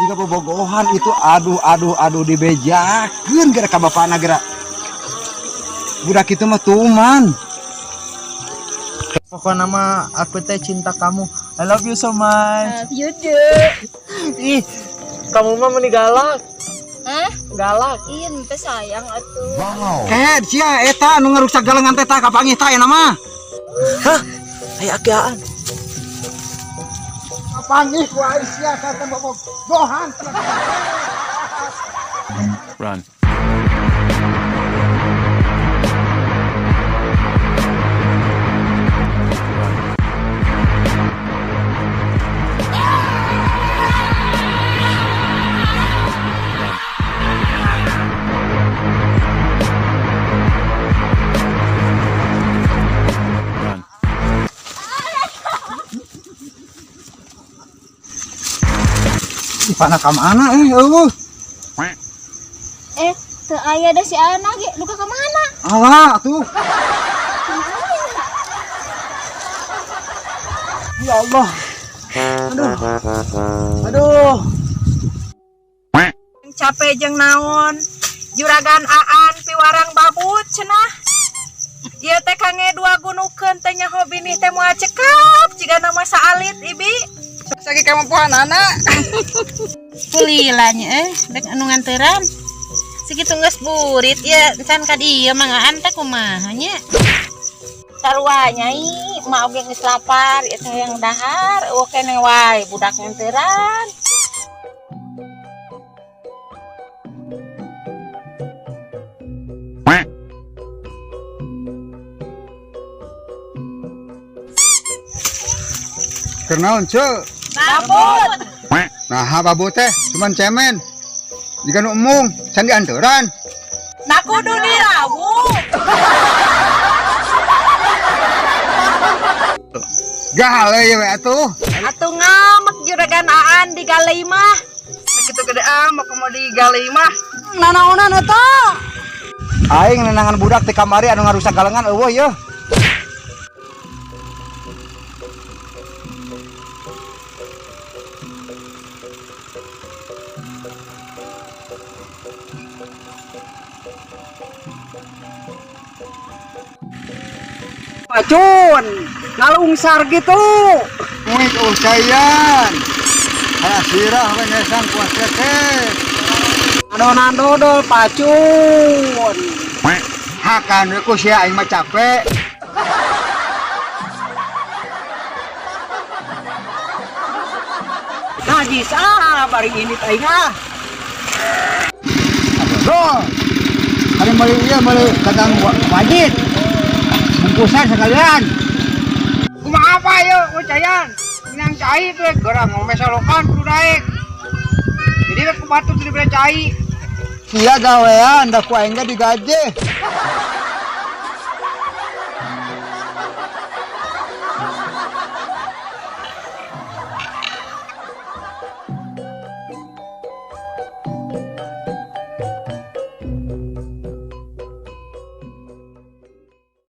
Jika bobogohan itu aduh aduh aduh dibejakeun geura ka bapana geura. Budak itu mah tuman. Pokoknya mah aku teh cinta kamu. I love you so much. Love you too. Ih, kamu mah meni galak. Hah? Galak. Iya, teh sayang atuh. Wow. Sia eta nu ngaruksak galengan teh tah kapanggih tah aya mah. Hah? Aya akiaan. Kapanggih ku aing sia ka bobogohan. Run. Pana ka mana eueuh? Teu aya da si Ana ge, duka ka mana? Alah atuh. Ya Allah. Aduh. Aduh. Capek jeung naon? Juragan Aan piwarang babut cenah. Ieu teh kange dua gunukeun teh nyaho binih teh moal cekap jigana mah saalit ibi. Sakit kemampuan anak. Kulilanya dek anu nganteran. Segitu geus burit ya can ka dieu mangaan teh kumaha nya. Sarua nyai, mak oge geus lapar, ieu teh hayang dahar, eueuh keneh wae budak nganteran. Kenaon ceu? Babut. Nah, babut teh cuman cemen. Jika nu emung, can dianteran. Nah kudu dirawu. Gale ye we atuh. Atuh ngamek juragan Aan digalei mah. Sakitu gede amak kumaha digalei mah. Nanaonan eta? Aing nenangan budak ti kamari anu ngarusak galengan eueuh yeuh. Pacun, ngalungsar gitu. Muik usayan. Sirah wenesan kuas teh. Adonan dodol pacun. Hakan we ku sia aing mah capek. Najis ah bari ini aing ah. Dodol. Hari meuli ieu meuli kadang wajit. Bungkusan sekalian. Kumaha apa yeuh ucayan? Minang cai teh geura ngombe salokan kudu daek. Jadi we ku batur dibere cai. Sia gawean da ku aing ge digaji.